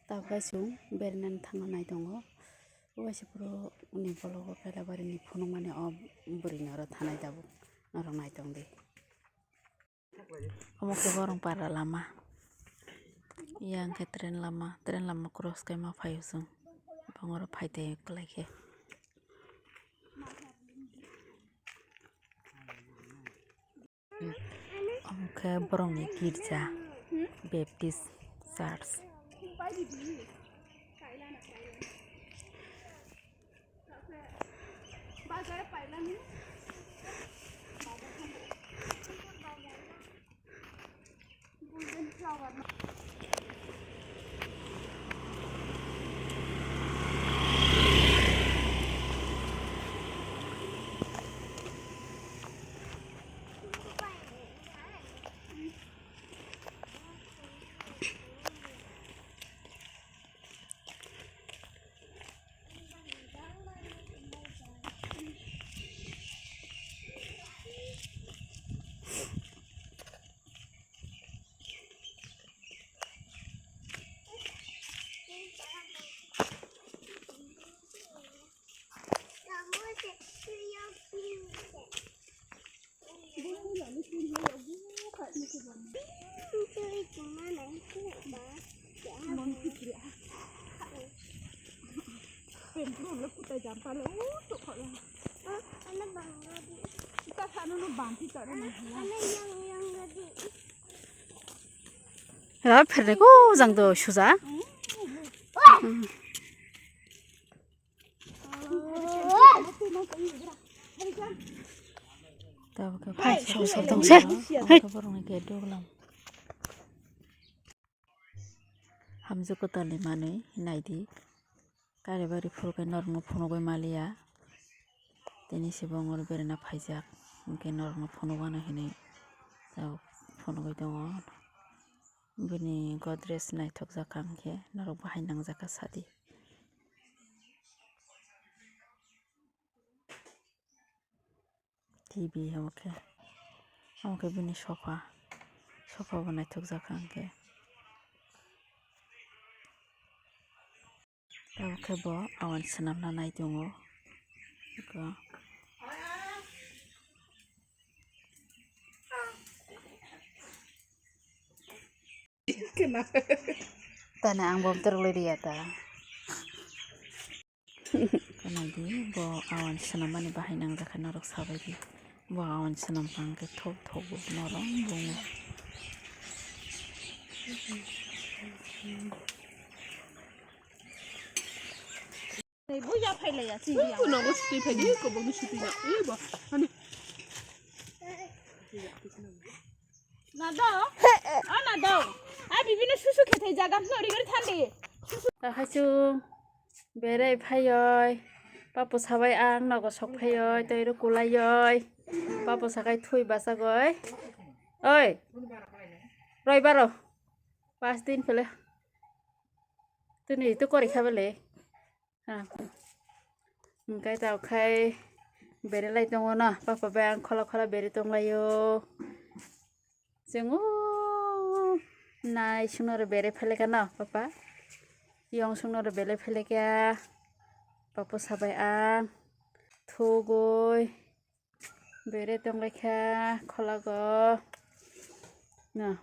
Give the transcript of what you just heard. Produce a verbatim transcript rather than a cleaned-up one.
Tabuk kaisung berinani thangna nai tongo. Waisa phuru ni bologo Kailabarini phunukmani o bwrwini oro thanai tabuk norok nai tong di. Omo khe Borongpara lama. Yang khe train lama, train lama cross khe ma phaio chwng. Bongoro phai tei kwlai khe. Omo khe borokni girja, Baptist Church. Ra pherne ko jang do suja. Tabuk khe phai song song tong se. Hai. Borokni gate duglam. Hamjwk kwtalni manwi naidi. Kailaibari phuru khe norokno phunugwi maliya. Tini se bo oro berana phaijak. Hinkhe norokno phunugwano hinwi tabuk phunugwi tongo. Bini Godrej naithokjak kha hinkhe norok bahai nangjak kha sadi. T V omo khe, omo khe bini sofa, sofa bo naithokjak kha hinkhe. Tabuk khe bo awan swnamna nai tongo. Tani ang bo torok loi riya ta. Kanai di bo awan swnam mani bahai nang jakha norok sabai di. Bo awan swnam kha hwnkhe thok thok bo norok bungo. Buya phai laya sini. Kuno bo sutwi phai di, kubo bo sutwi na. Ui bo. Ani. Nado? O nado? A bibino susu khethai jaga no rigori thandi. Hachu berai phayoi. Papu sabai ang nogo sok phayoi, tei ro kulaioi. Papu sakai thui basagoi. Oi. Roibaro. Pas din phele. Tini tu kori khabele. Ha. Hingkai ta khai bere lai tongo na, papa bai ang khola khola bere tong laio. Chwng o nai sungno ro bere phele kha na, papa. Yong sungno ro bere phele kha. Papa sabai ang thugoi. Bere tong lai kha kholago. Na,